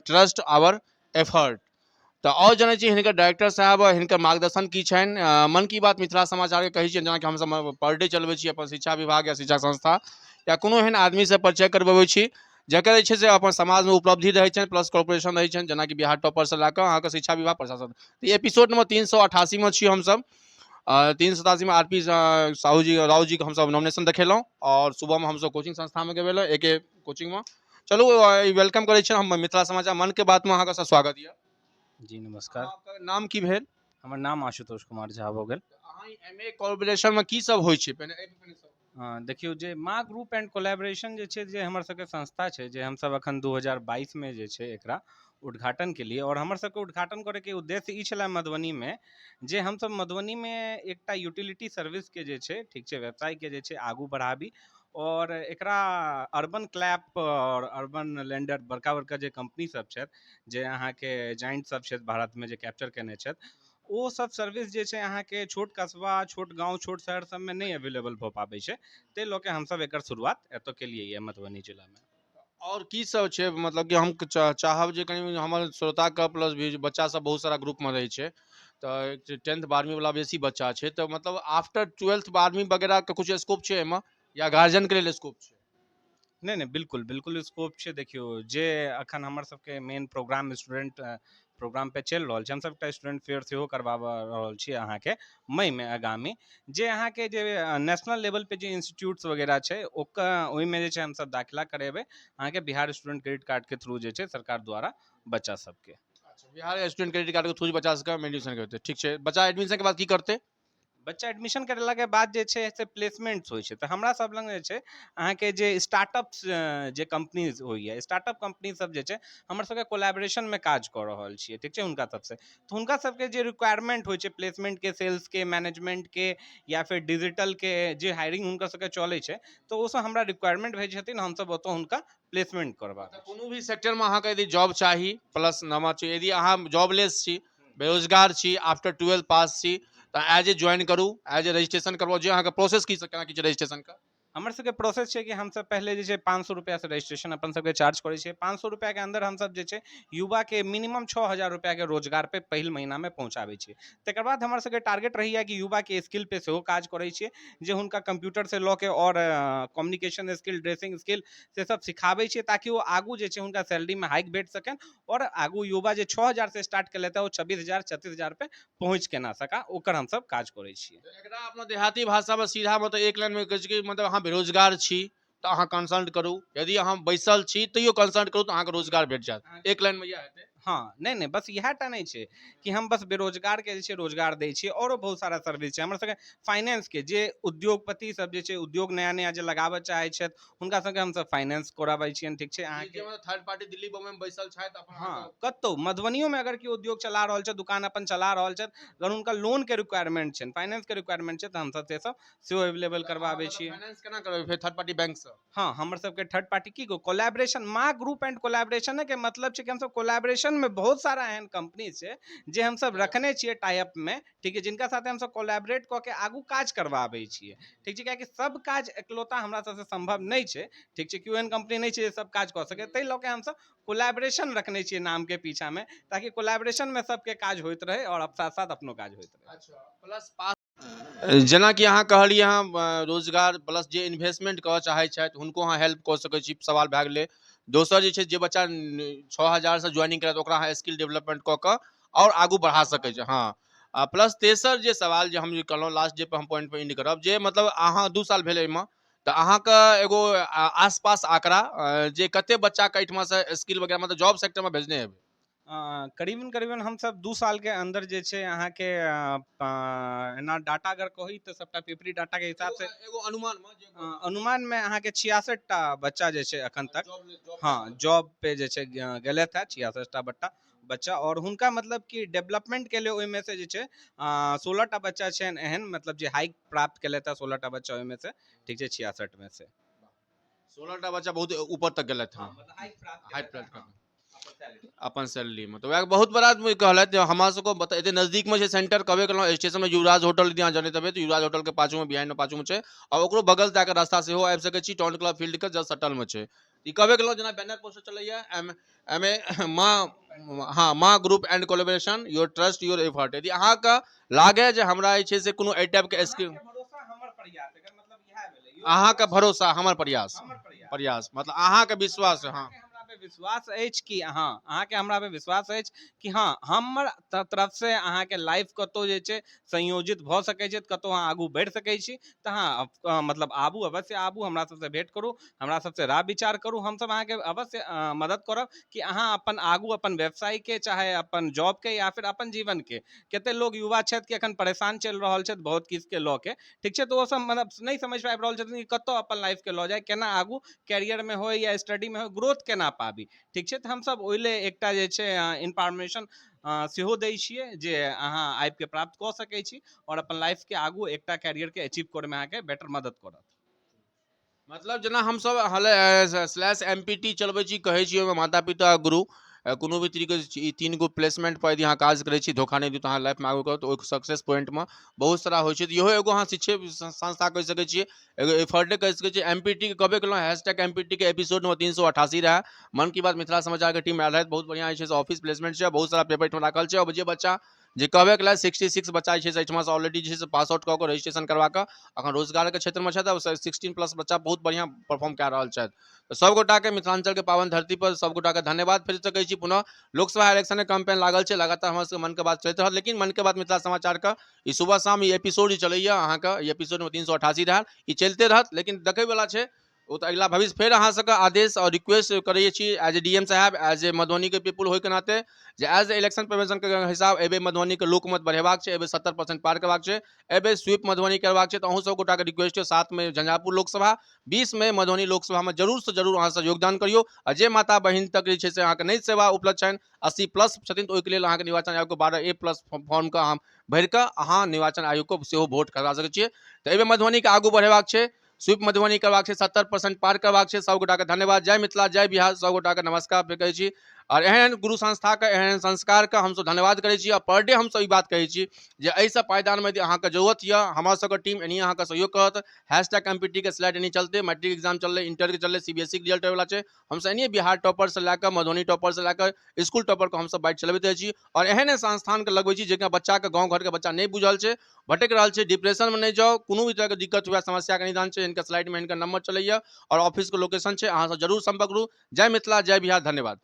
Trust आवर effort. तऽ आओर जनै छी हिनकर डायरेक्टर साहब, हिनकर मार्गदर्शन की छनि। मन की बात मिथिला समाचारके कहै छियनि, जेनाकि हमसब पर डे चलबै छी अपन शिक्षा विभाग या शिक्षा संस्था या कोनो एहन आदमीसँ परिचय करबबै छी जकर जे छै से अपन समाजमे उपलब्धि रहै छनि, प्लस कॉर्पोरेशन रहै छनि, जेनाकि बिहार टॉपरसँ लए कऽ अहाँके शिक्षा विभाग प्रशासन। तऽ एपिसोड नंबर 388मे छी हमसब। 387मे आर पी साहू जी, राव जीके हमसब नॉमिनेशन देखेलहुँ आओर सुबहमे हमसब कोचिंग संस्थामे गेलहुँ एके कोचिंगमे। चलू, welcome करै छी हम मिथिला समाचार मन के बातमे, अहाँके सब स्वागत यऽ। जी नमस्कार। अहाँके नाम की भेल? हमर नाम आशुतोष कुमार झा भऽ गेल। अहाँ एम ए कॉर्पोरेशनमे की सब होइ छै पहिने? देखियौ, जे माँ ग्रुप एंड कोलैबोरेशन जे छै, जे हमर सबके संस्था छै, जे हमसब अखन 2022मे जे छै एकरा उद्घाटन केलियै आओर हमर सबके उद्घाटन करैके उद्देश्य ई छलै मधुबनीमे जे हमसब मधुबनीमे एकटा यूटिलिटी सर्विसके जे छै, ठीक छै, व्यवसायके जे छै आगू बढ़ाबी आओर एकरा अर्बन क्लैप आओर अर्बन लैंडर, बड़का बड़का जे कम्पनी सब छथि, जे अहाँके जाइंट सब छथि भारतमे, जे कैप्चर केने छथि, ओ सब सर्विस जे छै अहाँके छोट कस्बा, छोट गाँव, छोट शहर सबमे नहि अवेलेबल भऽ पाबै छै। ताहि लऽ के हमसब एकर शुरुआत एतऽ केलियै यऽ मधुबनी जिलामे। आओर की सब छै? मतलब कि हम चाहब जे कनि हमर श्रोताके प्लस भी बच्चा सब बहुत सारा ग्रुपमे रहै छै, तऽ 10th 12वीं वाला बेसी बच्चा छै, तऽ मतलब आफ्टर 12th 12वीं वगैरहके किछु स्कोप छै एहिमे या गार्जियनके लेल स्कोप छै? नहि नहि, बिल्कुल बिल्कुल स्कोप छै। देखियौ, जे अखन हमर सबके मेन प्रोग्राम स्टूडेंट प्रोग्राम पे चलि रहल छै, हमसब एकटा स्टूडेंट फेयर सेहो करबाबऽ रहल छी अहाँके मईमे आगामी, जे अहाँके जे नेशनल लेवल पे जे इंस्टीट्यूट्स वगैरह छै, ओकर ओहिमे जे छै हमसब दाखिला करेबै अहाँके बिहार स्टूडेंट क्रेडिट कार्डके थ्रू जे छै सरकार द्वारा बच्चा सबके। अच्छा, बिहार स्टूडेंट क्रेडिट कार्डके थ्रू बच्चा सबके एडमिशन करतै। ठीक छै, बच्चा एडमिशनके बाद की करतै? बच्चा एडमिशन करेलाके बाद जे छै से प्लेसमेंट्स होइ छै। तऽ हमरा सब लग जे छै अहाँके जे स्टार्टअप्स जे कम्पनीज होइए, स्टार्टअप कम्पनी सब जे छै हमर सबके कोलैबोरेशनमे काज कऽ रहल छियै, ठीक छै, हुनका सबसँ। तऽ हुनका सबके जे रिक्वायरमेंट होइ छै प्लेसमेंटके, सेल्सके, मैनेजमेंटके या फिर डिजिटलके जे हायरिंग हुनकर सबके चलै छै, तऽ ओसब हमरा रिक्वायरमेंट भेजै छथिन, हमसब ओतऽ हुनका प्लेसमेंट करबा। कोनो भी सेक्टरमे अहाँके यदि जॉब चाही, प्लस नंबर छै, यदि अहाँ जॉबलेस छी, बेरोजगार छी, आफ्टर 12 पास छी, तऽ एज ए ज्वाइन करू, एज ए रजिस्ट्रेशन करबाउ। जे अहाँके प्रोसेस की केना की छै रजिस्ट्रेशनके? हमर सबके प्रोसेस छै कि हमसब पहिले जे छै 500 रुपैआसँ रजिस्ट्रेशन अपन सबके चार्ज करै छियै। 500 रुपैआके अन्दर हमसब जे छै युवाके मिनिमम 6000 रुपैआके रोजगार पे पहिल महीनामे पहुँचाबै छियै। तकर बाद हमर सबके टारगेट रहैए कि युवाके स्किल पे सेहो काज करै छियै, जे हुनका कम्प्यूटरसँ लऽ के आओर कम्युनिकेशन स्किल, ड्रेसिंग स्किल से सब सिखाबै छियै, ताकि ओ आगू जे छै हुनका सैलरीमे हाइक भेट सकनि आओर आगू युवा जे 6000सँ स्टार्ट केलथि ओ 26,000, 36,000 पे पहुँच केना सका, ओकर हमसब काज करै छियै। एकरा अपना देहाती भाषामे सीधा मतलब एक लाइनमे कहै छै कि मतलब अहाँ बेरोजगार छी तऽ अहाँ कंसल्ट करू, यदि अहाँ बैसल छी तैयो कंसल्ट करू, तऽ अहाँके रोजगार भेट जायत। एक लाइनमे इएह हेतै। हँ, नहि नहि, बस इएह टा नहि छै कि हम बस बेरोजगारके जे छै रोजगार दै छियै, आओरो बहुत सारा सर्विस छै हमर सबके फाइनेंसके। जे उद्योगपति सब जे छै उद्योग नया नया जे लगाबऽ चाहै छथि, हुनका सबके हमसब फाइनेंस कराबै छियनि, ठीक छै, अहाँके थर्ड पार्टी दिल्ली बम्बई मे बैसल छथि अपन। हँ, कतहु मधुबनियोमे अगर केओ उद्योग चला रहल छै, दुकान अपन चला रहल छथि, अगर हुनका लोनके रिक्वायरमेंट छनि, फाइनेंसके रिक्वायरमेंट छै, तऽ हमसब से सब सेहो अवेलेबल करबाबै छियै। फाइनेंस केना करबै फेर थर्ड पार्टी बैंक सँ? हँ, हमर सबके थर्ड पार्टी की कोलैबोरेशन, माँ ग्रुप एंड कोलैबोरेशन के मतलब छै कि हमसब कोलैबोरेशन में बहुत सारा एहन कंपनी छै जे हमसब रखने छियै टाई अप में, ठीक है, जिनका साथे हमसब कोलैबोरेट कऽ के आगू काज करबाबै छियै, ठीक छै, कियाकि सब काज एकलौता हमरा सबसँ सम्भव नहि छै, ठीक छै, केओ एहन कंपनी नहि छै जे सब काज कऽ सकै, ताहि लऽ के हमसब कोलैबोरेशन रखने छियै नाम के पीछा में, ताकि कोलैबोरेशन में सबके काज होइत रहै और साथ साथ अपनो काज होइत रहै। अच्छा, प्लस पास जेनाकि अहाँ कहलियै, अहाँ रोजगार प्लस जे इन्वेस्टमेंट करऽ चाहै छथि हुनको अहाँ हेल्प कऽ सकै छी, सवाल भए गेलै। दोसर जे छै, जे बच्चा 6000सँ ज्वाइनिंग करत, ओकरा अहाँ स्किल डेवलपमेंट कऽ कऽ आओर आगू बढ़ा सकै छै। हँ, आ प्लस तेसर जे सवाल जे हम जे कहलहुँ, लास्ट जे हम पॉइंट पर एंड करब, जे मतलब अहाँ 2 साल भेल एहिमे, तऽ अहाँके एगो आसपास आंकड़ा जे कते बच्चाके एहिठमासँ स्किल वगैरह मतलब जॉब सेक्टरमे भेजने हेबै? करीबन करीबन हमसब 2 सालके अन्दर जे छै अहाँके एना डाटा अगर कही तऽ सबटा पेपरी डाटाके हिसाबसँ एगो अनुमानमे, अनुमानमे अहाँके 66टा बच्चा जे छै अखन तक, हँ, जॉब पे जे छै गेलथि हँ, 66टा बच्चा। आओर हुनका मतलब कि डेवलपमेंट के लिए ओहिमे से जे छै 16टा बच्चा छनि एहन, मतलब जे हाइक प्राप्त केलथि हँ, 16टा बच्चा ओहिमे से, ठीक छै, 66मे से 16टा बच्चा बहुत ऊपर तक गेलथि हँ, हाइक प्राप्त हाइक प्राप्त अपन सैलरीमे। तऽ वएह बहुत बड़ा आदमी कहलथि जे हमरा सबके एते नजदीकमे छै सेंटर, कहबे केलहुँ स्टेशनमे युवराज होटल यदि अहाँ जनैत हेबै तऽ युवराज होटलके पाछूमे, बिहाइंडमे पाछूमे छै, आओर ओकरो बगल दए कऽ रास्ता सेहो आबि सकै छी, टाउन क्लब फील्डके जस्ट सटलमे छै। ई कहबे केलहुँ जेना बैनर पोस्टर चलैया एम एम ए माँ, हँ, माँ group and collaboration, your trust your effort. यदि अहाँके लागै जे हमरा जे छै से कोनो एहि टाइपके स्कीम, भरोसा हमर प्रयास, एकर मतलब इएह भेलै। अहाँके भरोसा हमर प्रयास, हमर प्रयास, प्रयास मतलब अहाँके विश्वास। हँ, हमरा पे विश्वास अछि कि हँ, अहाँके हमरा पे विश्वास अछि कि हँ, हमर तरफसँ अहाँके लाइफ कतहु जे छै संयोजित भऽ सकै छै, कतहु अहाँ आगू बढ़ि सकै छी, तऽ अहाँ मतलब आबू, अवश्य आबू, हमरा सबसँ भेँट करू, हमरा सबसँ राय विचार करू। हमसब अहाँके अवश्य मदद करब कि अहाँ अपन आगू अपन व्यवसायके, चाहे अपन जॉबके, या फिर अपन जीवनके। कते लोग युवा छथि कि एखन परेशान चलि रहल छथि बहुत किछुके लऽ के, ठीक छै, तऽ ओसब मतलब नहि समझि पाबि रहल छथिन कि कतऽ अपन लाइफके लऽ जाइ, केना आगू कैरियरमे होइ या स्टडीमे होइ, ग्रोथ केना पाबी, ठीक छै। तऽ हमसब ओहि लेल एकटा जे छै इन्फॉर्मेशन सेहो दै छियै जे अहाँ आबिके प्राप्त कऽ सकै छी आओर अपन लाइफके आगू एकटा कैरियरके अचीव करैमे अहाँके बेटर मदद करत। मतलब जेना हमसब हाले स्लैश एम पी टी चलबै छी, कहै छी ओहिमे माता पिता गुरु कोनो भी तरीके ई 3 गो प्लेसमेंट पर यदि अहाँ काज करै छी, धोखा नहि दियौ, तऽ अहाँ लाइफमे आगू करत। ओहि सक्सेस पॉइंटमे बहुत सारा होइ छै। तऽ इहो एगो अहाँ शिक्षे संस्था कहि सकै छियै, एगो एफर्टे कहि सकै छियै। एम पी टी के कहबे केलहुँ, हैशटैग एम पी टी के एपिसोड नंबर 388 रहए। मन की बात मिथिला समाचारके टीम आयल रहै। बहुत बढ़िआँ जे छै से ऑफिस प्लेसमेंट छै, बहुत सारा पेपर एहिठमा राखल छै। आओर जे बच्चा जे कहबे केलक 66 बच्चा जे छै से एहिठमासँ ऑलरेडी जे छै से पास आउट कऽ कऽ रजिस्ट्रेशन करवा कऽ अखन रोजगारके क्षेत्रमे छथि। आओर 16+ बच्चा बहुत बढ़िआँ परफॉर्म कए रहल छथि। तऽ सभगोटाके मिथिलाञ्चलके पावन धरती पर सभगोटाके धन्यवाद। फेरसँ कहै छी, पुनः लोकसभा इलेक्शनके कैंपेन लागल छै, लगातार हमर सबके मन के बात चलैत रहत। लेकिन मन के बात मिथिला समाचारके ई सुबह शाम ई एपिसोड ई चलैया, अहाँके ई एपिसोडमे 388 रहल, ई चलिते रहत। लेकिन देखैवला छै ओ तऽ अगिला भविष्य। फेर अहाँ सबके आदेश आओर रिक्वेस्ट करै छी एज ए डी एम साहब, एज ए मधुबनीके पीपुल होइके नाते, जे एज ए इलेक्शन प्रिवेंशनके हिसाब एहिबेर मधुबनीके लोकमत बढ़ेबाक छै, एहिबेर 70% पार करबाक छै, एहिबेर स्वीप मधुबनी करबाक छै। तऽ अहूँ सब गोटाके रिक्वेस्ट छै, 7 झंझारपुर लोकसभा, 20 मधुबनी लोकसभामे जरूरसँ जरूर अहाँ सब योगदान करियौ। आ जे माता बहिन तक जे छै से अहाँके नहि सेवा उपलब्ध छनि, 80+ छथिन, तऽ ओहिके लेल अहाँके निर्वाचन आयोगके 12 ए प्लस फॉर्मके अहाँ भरिकऽ अहाँ निर्वाचन आयोगके सेहो वोट करा सकै छियै। तऽ एहिबेर मधुबनीके आगू बढ़ेबाक छै, स्वीप मधुबनी करबाक छै, 70% पार करबाक छै। सभगोटाके धन्यवाद। जय मिथिला, जय बिहार। सभगोटाके नमस्कार फेर कहै छी। आओर एहन गुरु संस्थाके, एहन संस्कारके हमसभ धन्यवाद करै छी। आओर पर डे हमसभ ई बात कहै छी जे एहिसँ पायदानमे यदि अहाँके जरूरत यऽ, हमर सबके टीम एनी अहाँके सहयोग करत। हैशटैग एम पी टी के स्लाइड एनी चलतै, मैट्रिक एग्जाम चललै, इंटरके चललै, सी बी एस ई के रिजल्ट आबैवला छै। हमसभ एनी बिहार टॉपरसँ लए कऽ मधुबनी टॉपरसँ लए कऽ इसकुल टॉपरके हमसभ बाइक चलबैत रहै छी। आओर एहन एहन संस्थानके लगबै छी जेकरा बच्चाके, गाँव घरके बच्चा नहि बुझल छै, भटकि रहल छै, डिप्रेशनमे नहि जाउ, कोनो भी तरहके दिक्कत हुए समस्याके निदान छै। हिनकर स्लाइडमे हिनकर नंबर चलैया और ऑफिसके लोकेशन छै, अहाँ सब जरूर संपर्क करू। जय मिथिला, जय बिहार, धन्यवाद।